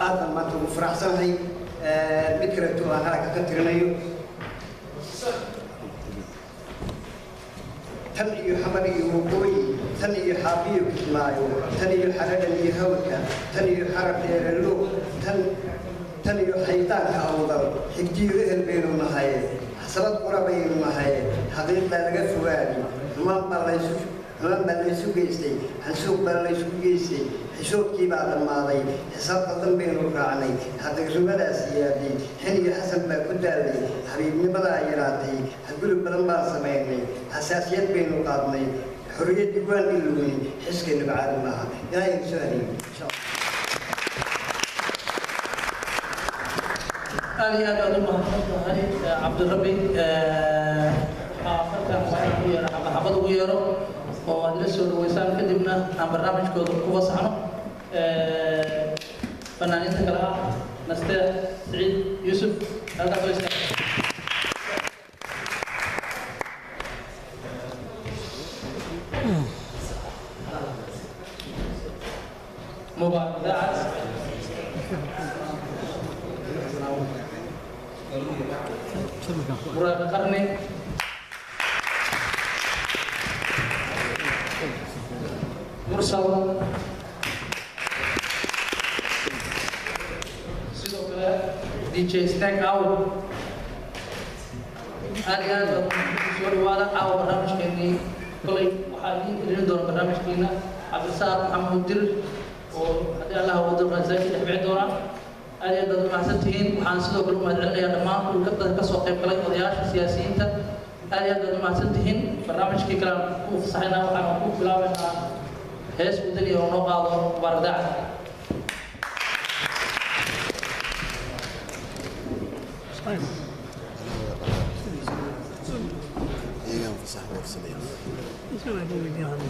Aad baan maanta ugu faraxsanahay. Mid kaleeto aan halka ka tirinayo: tan iyo Xamar iyo Waqooyi, tan iyo Xaabiyo Kismaayo, tan iyo Xaradhan iyo Hawdka, tan iyo Xarab Dheerelo, tan iyo Xaydaanka Awdal, xigtiyo ehel baynu nahaye, xasabad qura baynu nahaye. Xaqiiqdaa laga fogaadi, xumaan baa laysu geystay, xansuuq baa laysku geystay, xishoodkii baa dhammaaday, xisaab qaldan baynu raacnay, xaqiiqnimadaas yaaday, xin iyo xasan baa ku daalay, xabiibnimadaa yaraatay, xadgudub badan baan samaynay, xasaasiyad baynu qaadnay, xorriyaddii waan ilownay, xiskeennuba caadi maaha. Ilaahay soo hadeeyo insha Allah. Aad iyo aad aad u mahadsan tahay, Cabdirabi. Waxaa markaan waa inaan u yeero, xabad xabad ugu yeero oo aad la soo dhaweysaan, kadibna aan barnaamijkooda ku fasaxno. Fanaaniinta kale ah Naste Siciid Yuusuf, halkaas oo istaag. Mubaarak Daacad, Muraad Qarni, Mursal, sidoo kale DJ Snack Out. Aad iyo aad baad soo dhawaada. Caawa barnaamijkeenii kolay waxaa idiin ilin doona barnaamijkeena Cabdirasaaq Maxamuud Dir oo haddii Allah wado rasaaki dhex bixi doona. Aad iyo aad baad umahadsan tihiin. Waxaan sidoo kale u mahadcelinayaa dhammaan kuwa dadka ka soo qayb galay, odayaasha, siyaasiyiinta. Aad iyo aad baad umahadsan tihiin. Barnaamijkii kale aan ku fasaxaynaa, waxaan ku bilaabaynaa hees wadani oo noo qaado Mubaarak Daacad. Iyagaan fasax warsanaya music markay bilaabo.